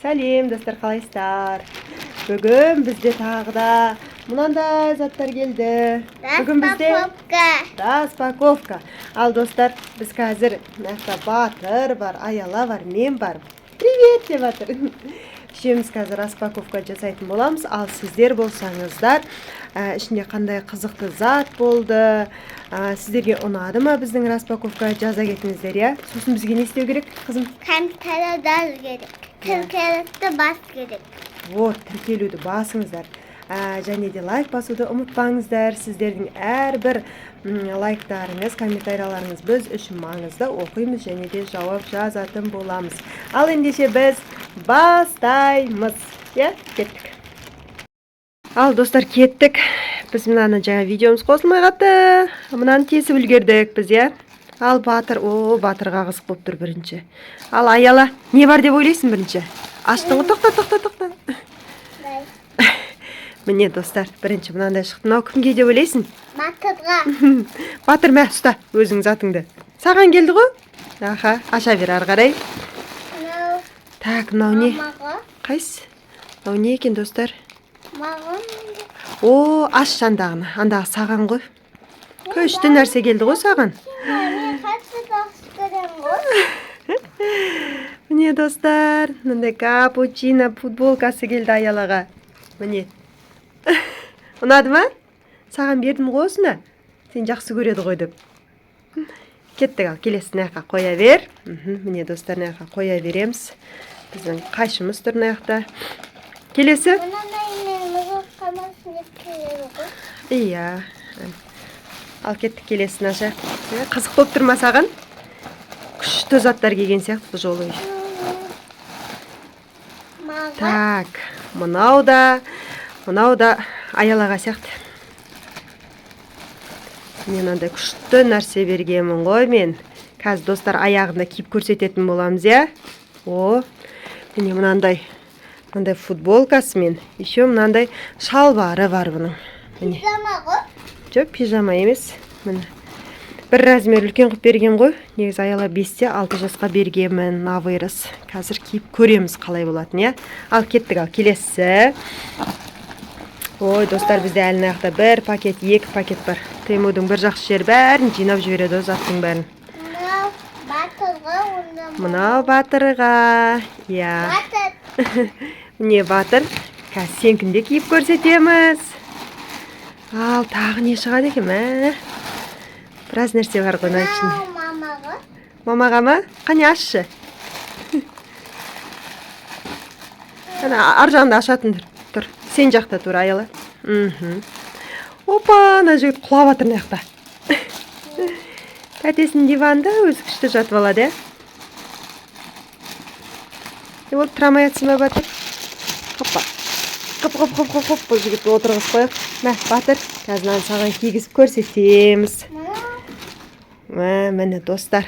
Сәлем, достар, қалайсыздар? Бүгін бізде тағы да мынандай заттар келді. Бүгін бізде Распаковка. Распаковка. Ал, достар, біз қазір мына жақта Батыр бар, Аяла бар, мен бар. Привет деп жатыр. Үшеуміз қазір распаковка жасайтын боламыз. Ал сіздер болсаңыздар, ішінде қандай қызықты зат болды, сіздерге ұнады ма біздің распаковка, жаза кетіңіздер, иә. Сосын бізге не істеу керек, қызым? Комментарий жазу керек. Тіркелуді бас керек. Вот, тіркелуді басыңыздар. Және де лайк басуды ұмытпаңыздар. Сіздердің әрбір лайктарыңыз, комментарияларыңыз біз үшін маңызды. Оқимыз және де жауап жазатын боламыз. Ал ендеше біз бастаймыз. Иә, кеттік. Ал, достар, кеттік. Біз мынаны, жаңа видеомыз қосылмай қалыпты. Мынаны тесіп үлгердік біз, иә. Ал Батыр, о, Батырға қызық болып тұр бірінші. Ал, Аяла, не бар деп ойлайсың бірінші? Аштың ғой, тоқта, тоқта, тоқта. Дай. Міне, достар, бірінші мынандай шықты. Мынау кімге деп ойлайсың? Батырға. Батыр, мә, ұста өзің затыңды. Саған келді ғой. Аха, аша бер ары қарай. Мынау Так, мынау не? Мамаға. Қайсы? Мынау не екен, достар? Маған. О, аш андағыны. Андағы саған ғой. Күшті нәрсе келді ғой саған. Мен қатты жақсы көремін ғой. Міне, достар, мындай капучино футболкасы келді Аялаға. Міне. Ұнады ма? Саған бердім ғой осыны. Сен жақсы көреді ғой деп. Кеттік, ал келесі мына жаққа қоя бер. Міне, достар, мына жаққа қоя береміз. Біздің қайшымыз тұр мына жақта. Келесі? Мынандай мен мұзық қалмасын деп келеді ғой. Иә. Ал кеттік, келесін ашайық. Қызық болып тұр ма саған? Күшті заттар келген сияқты бұл жолы. Маған. Так, мынау да Аялаға сияқты. Мен мынандай күшті нәрсе бергенмін ғой мен. Қазір, достар, аяғында киіп көрсететін боламыз, иә? О, міне, мынандай футболкасымен, еще мынандай шалбары бар бұның. Міне. Пижама ғой. Жоқ, пижама емес. Міне. Бір размер үлкен қылып берген ғой. Негізі Аяла 5-те 6 жасқа бергенмін на вырос. Қазір киіп көреміз қалай болатын, иә? Ал кеттік, ал келесі. Ой, достар, бізде әлі мына жақта бір пакет, екі пакет бар. Темудың бір жақсы жері, бәрін жинап жібереді ғой, заттың бәрін. Мынау Батырға, онда. Мынау Батырға, иә. Батыр. Міне, Батыр, қазір сенікін де киіп көрсетеміз. Ал тағы не шығады екен, мә? Біраз нәрсе бар ғой мына ішінде. Мынау мамаға. Мамаға ма? Қане, ашшы. Ана ар жағында ашатын тұр. Сен жақта тұр, Аяла. Опа, ана жігіт құлап жатыр мына жақта. Тәтесінің диванда өзі күшті жатып алады, иә? Не болды, тұра алмай жатсың ба, Батыр? Хоппа. Хоп, хоп, хоп, хоп, хоп, бұл жігітті отырғызып қояйық. Мә, Батыр, қазір мынаны саған кигізіп көрсетеміз. Мынау Мә, міне, достар,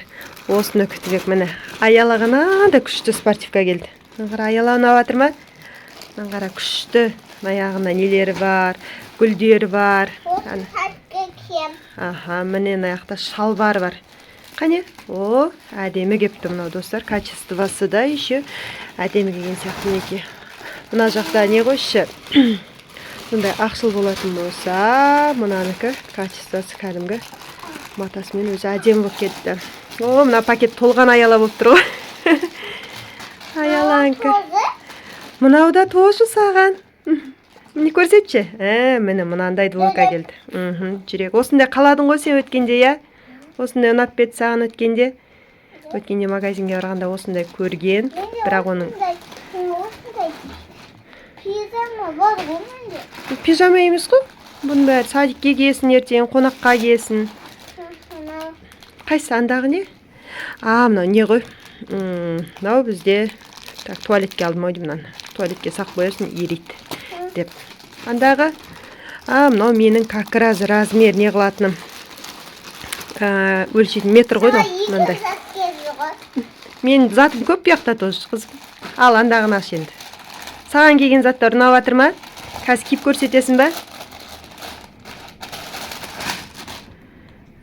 осыны күтіп едік, міне. Аялаға мынандай күшті спортивка келді. Мына қара, Аяла, ұнап жатыр ма? Мына қара, күшті. Аяғында нелері бар, гүлдері бар. Осы Ана. сәтке кием. Аха, міне, мына жақта шалбар бар. Қане? О, әдемі кепті мынау, достар. Качествосы да еще әдемі келген сияқты, мінекей. Мына жақта не қойшы? Мындай ақшыл болатын болса, мынанікі качествосы кәдімгі матасымен өзі әдемі болып кетті. О, мына пакет толған Аяла болып тұр ғой. Аяланікі. Тоже. Мынау да тоже саған. Міне, көрсетші. Міне, мынандай двойка келді. Жүрек. Осындай қаладың ғой сен өткенде, иә? Осындай ұнап кетті саған өткенде. Өткенде магазинге барғанда осындай көрген. Менде Бірақ оның осындай пижама бар ғой менде. Пижама емес қой. Бұның бәрі садикке киесін ертең, қонаққа киесін. Мынау Қайсы, андағы не? А, мынау не ғой? Мынау бізде, так, туалетке алдым ау деймін мынаны. Туалетке сақ қоясың, ериді деп. Андағы, а, мынау менің как раз размер не қылатыным. Өлшейтін метр ғой мынау, екі мынандай. зат келді ғой. Менің затым көп бұл жақта тоже, қызым. Ал андағыны аш енді. Саған келген заттар ұнап жатыр ма? Қазір киіп көрсетесің ба?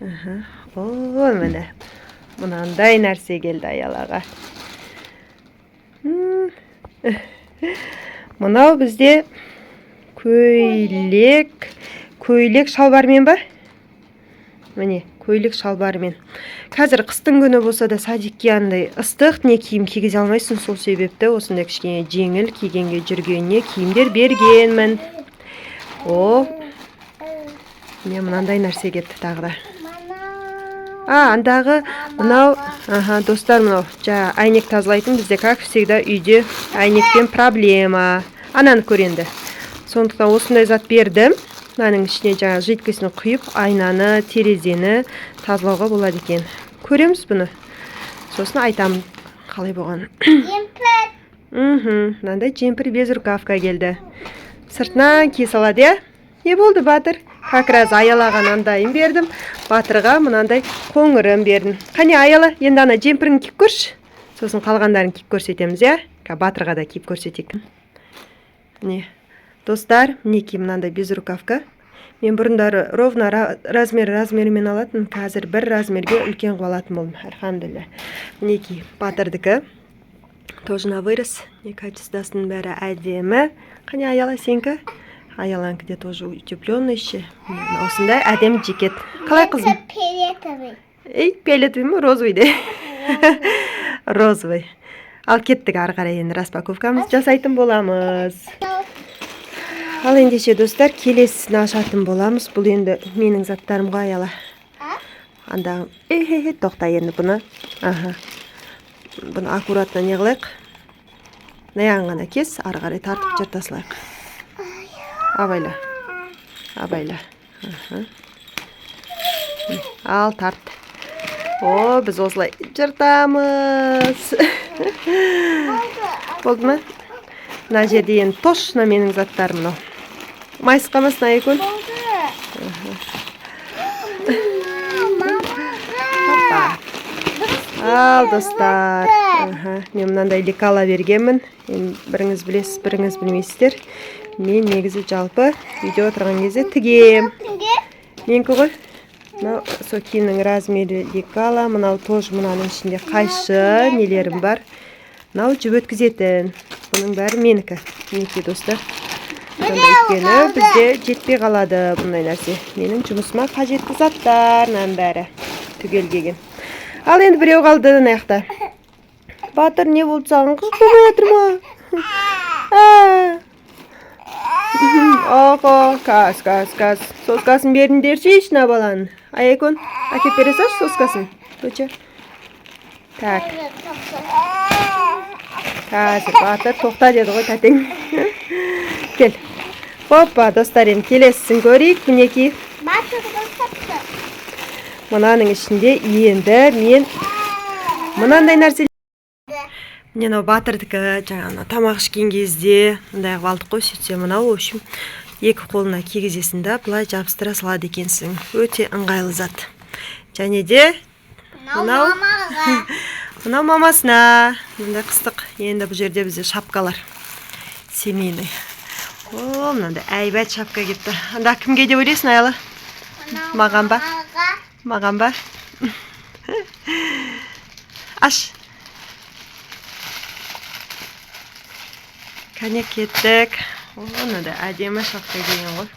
Аха. О, міне. Мынандай нәрсе келді Аялаға. Мынау бізде көйлек, көйлек шалбармен ба? Міне, көйлек шалбармен. Қазір қыстың күні болса да, садикке андай ыстық не киім кигізе алмайсың, сол себепті осындай кішкене жеңіл кигенге жүргеніне киімдер бергенмін. О, міне, мынандай нәрсе кетті тағы да. А, андағы мынау, аха, достар, мынау жаңа әйнек тазалайтын. Бізде, как всегда, үйде әйнекпен проблема. Ананы көр енді. Сондықтан осындай зат бердім. Мынаның ішіне жаңа жидкостьін құйып, айнаны, терезені тазалауға болады екен. Көреміз бұны. Сосын айтамын қалай болғанын. Жемпір. Мынандай жемпір, безрукавка келді. Сыртынан кие салады, иә? Не болды, Батыр? Как раз Аялаған андайын бердім. Батырға мынандай қоңырын бердім. Қане, Аяла, енді ана жемпірін киіп көрші. Сосын қалғандарын киіп көрсетеміз, иә? Батырға да киіп көрсетейік. Міне, достар, мінекей, мынандай безрукавка. Мен бұрындары ровно размер размерімен алатын, қазір бір размерге үлкен қылып алатын болдым. Альхамдулилля. Мінекей, Батырдікі. Тоже на вырос. Не, качествосының бәрі әдемі. Қане, Аяла, сенікі? Аяланікі де тоже утепленный еще. Міне, осындай әдемі жекет. Қалай, қызым? Фиолетовый. Ей, фиолетовый ма, розовый де? Розовый. Ал кеттік ары қарай, енді распаковкамызды жасайтын боламыз. Ал ендеше, достар, келесісін ашатын боламыз. Бұл енді менің заттарым ғой, Аяла. Анда, э, тоқта енді бұны. Аха. Бұны аккуратно не қылайық. Мына ғана кес, ары қарай тартып жырта салайық. Абайла. Абайла. Аха. Ал, тарт. О, біз осылай жыртамыз. Болды ма? Мына жерде енді точно менің заттарым мынау. Майысып қалмасын, Айкөл. Болды. Мамаға. Опа. Ал, достар. Аха, мен мынандай лекала бергенмін. Енді біріңіз білесіз, біріңіз білмейсіздер. Мен негізі жалпы үйде отырған кезде тігем. Кімге? Менікі ғой. Мынау сол киімнің размері, лекала. Мынау тоже, мынаның ішінде қайшы, нелерім бар. Мынау жіп өткізетін. Бұның бәрі менікі. Мінекей, достар. Сонда, өйткені бізде жетпей қалады бұндай нәрсе. Менің жұмысыма қажетті заттар мынаның бәрі. Түгел келген. Ал енді біреу қалды мына жақта. Батыр, не болды саған? Қызық болмай жатыр ма? А. Охо, каз, каз, каз. Соскасын беріңдерші мына баланың. Аякон, әкеп бере салшы соскасын. Доча. Так, қазір, Батыр, тоқта деді ғой тәтең. Кел. Опа, достар, енді келесісін көрейік. Мінекей, Батыр тапты. мынаның ішінде енді мен мынандай нәрсе. Міне, мынау Батырдікі, жаңа анау тамақ ішкен кезде мындай қылып алдық қой, сөйтсе мынау, в общем, екі қолына кигізесің да, былай жабыстыра салады екенсің. Өте ыңғайлы зат. Және де Мынау мамаға. Мынау мамасына мындай қыстық. Енді бұл жерде бізде шапкалар. Семейный. О, мынандай әйбат шапка келіпті. Анда кімге деп ойлайсың, Аяла? Мынау Маған ба? мамаға. Маған ба? Аш. Кәне, кеттік. О, мынандай әдемі шапка келген ғой.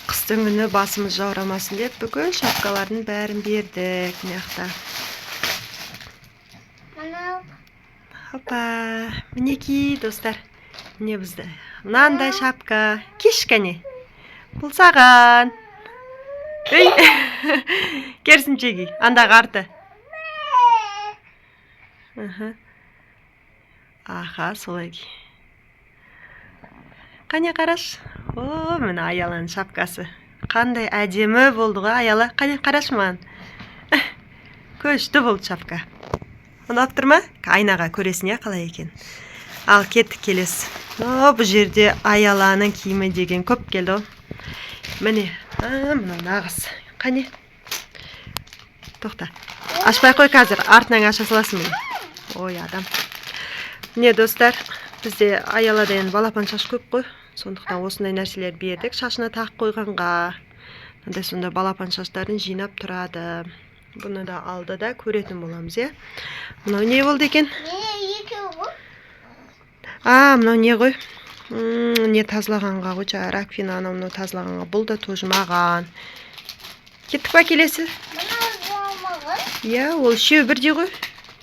Қыстың күні басымыз жаурамасын деп бүкіл шапкалардың бәрін бердік мына жақта. Мынау Опа, мінекей, достар. Міне, бізде мынандай шапка. Киш, кәне. Бұл саған. Ей, керісінше ки, андағы арты. Аха. Аха, солай ки. Қане, қараш. О, міне, Аяланың шапкасы. Қандай әдемі болды ғой, Аяла. Қане, қарашы маған. Күшті болды шапка. Ұнап тұр ма? Айнаға көресің, иә, қалай екен. Ал кеттік келесі. О, бұл жерде Аяланың киімі деген көп келді ғой. Міне, мынау нағыз. Қане. Тоқта. Ашпай қой қазір, артынан аша саласың міне. Ой, адам. Міне, достар, бізде Аялада енді балапан шаш көп қой. Сондықтан осындай нәрселер бердік шашына тағып қойғанға. Мынандай сондай балапан шаштарын жинап тұрады. Бұны да алды да көретін боламыз, иә. Мынау не болды екен? Міне, екеу ғой. А, мынау не ғой? Не тазалағанға ғой, жаңағы раковина, анау мынау тазалағанға. Бұл да тоже маған. Кеттік па келесі? Мынау болмаған. Иә, ол үшеуі бірдей ғой.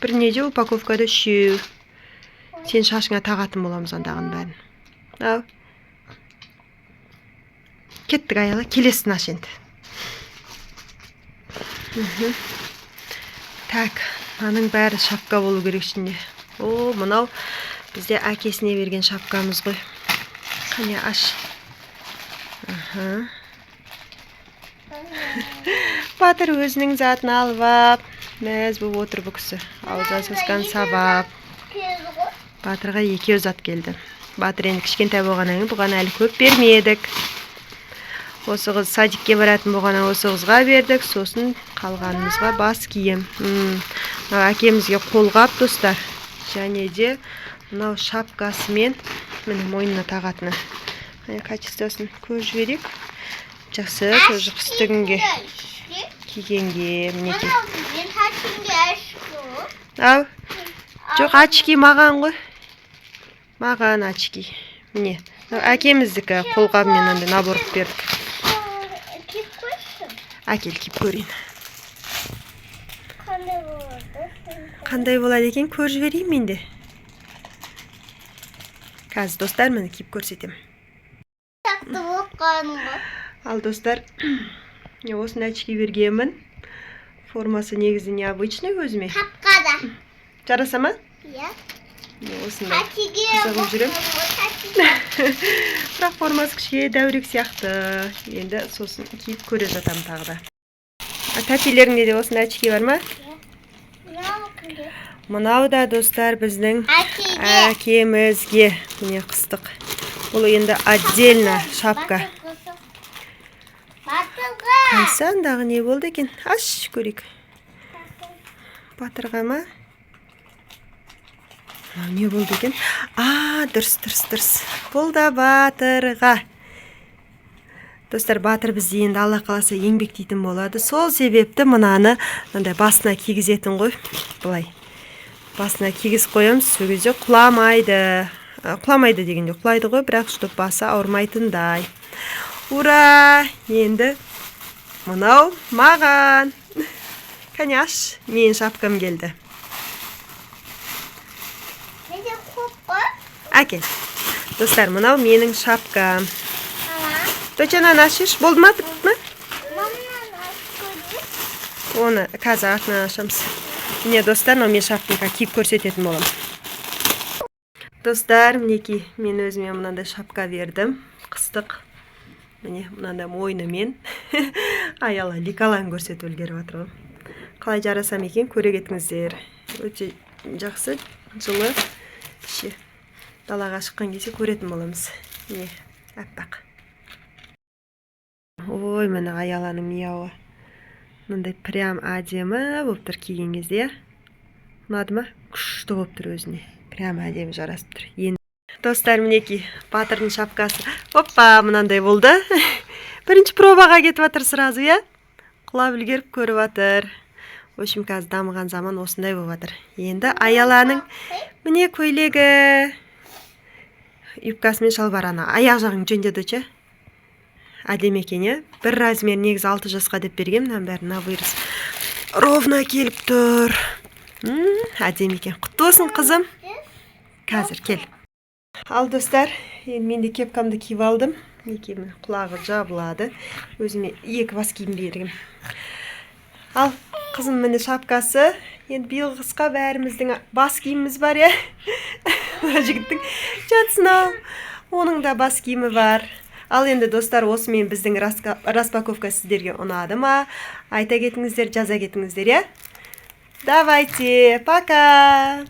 Бір неде, упаковкада үшеу. Сен шашыңа тағатын боламыз андағының бәрін. Ал. Кеттік, Аяла, келесін аш енді. Так, мынаның бәрі шапка болу керек ішінде. О, мынау бізде әкесіне берген шапкамыз ғой. Қане, аш. Аха. Батыр өзінің затын алып ап, мәз болып отыр бұл кісі. Аузына сосқан сабап. Келді ғой. Батырға екеу зат келді. Батыр енді кішкентай болғаннан кейін бұған әлі көп бермедік. Осы қыз садикке баратын болғаннан осы қызға бердік, сосын қалғанымызға бас киім. Мынау әкемізге қолғап, достар. Және де мынау шапкасымен, міне, мойнына тағатыны. Міне, качествосын көріп жіберейік. Жақсы, тоже қысты күнге кигенге, мінекей. Мынау мен тәтімге очки. Ау, жоқ, очки маған ғой. Маған очки. Міне, мынау әкеміздікі, қолғабымен андай набор қылып бердік. Киіп қойшы. Әкел, киіп көрейін. Қандай болады? Қандай болады екен, көріп жіберейін мен де. Қазір, достар, міне, киіп көрсетемін. Тақты болып қалдым ғой. Ал, достар, мен осындай очки бергенмін. Формасы негізі необычный өзіме. Қапқара. Жараса ма? Иә. Міне, осындай. Тәтіге Қызығып жүремін. Тәтіге. Бірақ формасы кішкене дәурек сияқты. Енді сосын киіп көре жатамын тағы да. А тәтелеріңде де осындай очки бар ма? Мынау кімге? Мынау да, достар, біздің Әкеге. әкемізге. Міне, қыстық. Бұл енді отдельно шапка. Батырға. Қайсы, андағы не болды екен? Аш, көрейік. Батырға ма? Мынау не болды екен? А, дұрыс, дұрыс, дұрыс. Бұл да Батырға. Достар, Батыр бізде енді, Алла қаласа, еңбектейтін болады. Сол себепті мынаны мынандай басына кигізетін ғой. Былай. Басына кигізіп қоямыз, сол кезде құламайды. А, құламайды дегенде құлайды ғой, бірақ чтоб басы ауырмайтындай. Ура! Енді мынау маған. Кәне, аш, менің шапкам келді. Менде көп қой. Әкел. Достар, мынау менің шапкам. Ана. Доча, мынаны ашшы. Болды ма, бітті ма? Мамнан ашып көрейін. Оны қазір артынан ашамыз. Міне, достар, мынау менің шапкам, киіп көрсететін боламын. Достар, мінекей, мен өзіме мынандай шапка бердім. Қыстық. Міне, мынандай мойнымен. Аяла лекаларын көрсетіп үлгеріп жатыр ғой. Қалай жарасам екен, көре кетіңіздер. Өте жақсы, жылы. Ше, далаға шыққан кезде көретін боламыз. Міне, аппақ. Ой, міне, Аяланың мияуы. Мындай прям әдемі болып тұр киген кезде, иә? Ұнады ма? Күшті болып тұр өзіне. Прям әдемі жарасып тұр. Енді, достар, мінекей, Батырдың шапкасы. Опа, мынандай болды. Бірінші пробаға кетіп жатыр сразу, иә? Құлап үлгеріп көріп жатыр. В общем, қазір дамыған заман осындай болып жатыр. Енді Аяланың, міне, көйлегі. Юбкасы мен шалбары, ана аяқ жағын жөнде, доча. Әдемі екен, иә? Бір размер негізі, 6 жасқа деп берген, мынаның бәрі на вырос. Ровно келіп тұр. Әдемі екен. Құтты болсын, қызым. Қазір кел. Ал, достар, енді мен де кепкамды киіп алдым. Мінекей, міне, құлағы жабылады. Өзіме екі бас киім бергім. Ал, қызым, міне, шапкасы. Енді биылғы қысқа бәріміздің бас киіміміз бар, иә? Мына жігіттің жатсын ау. Оның да бас киімі бар. Ал енді, достар, осымен біздің распаковка сіздерге ұнады ма? Айта кетіңіздер, жаза кетіңіздер, иә? Давайте, пока!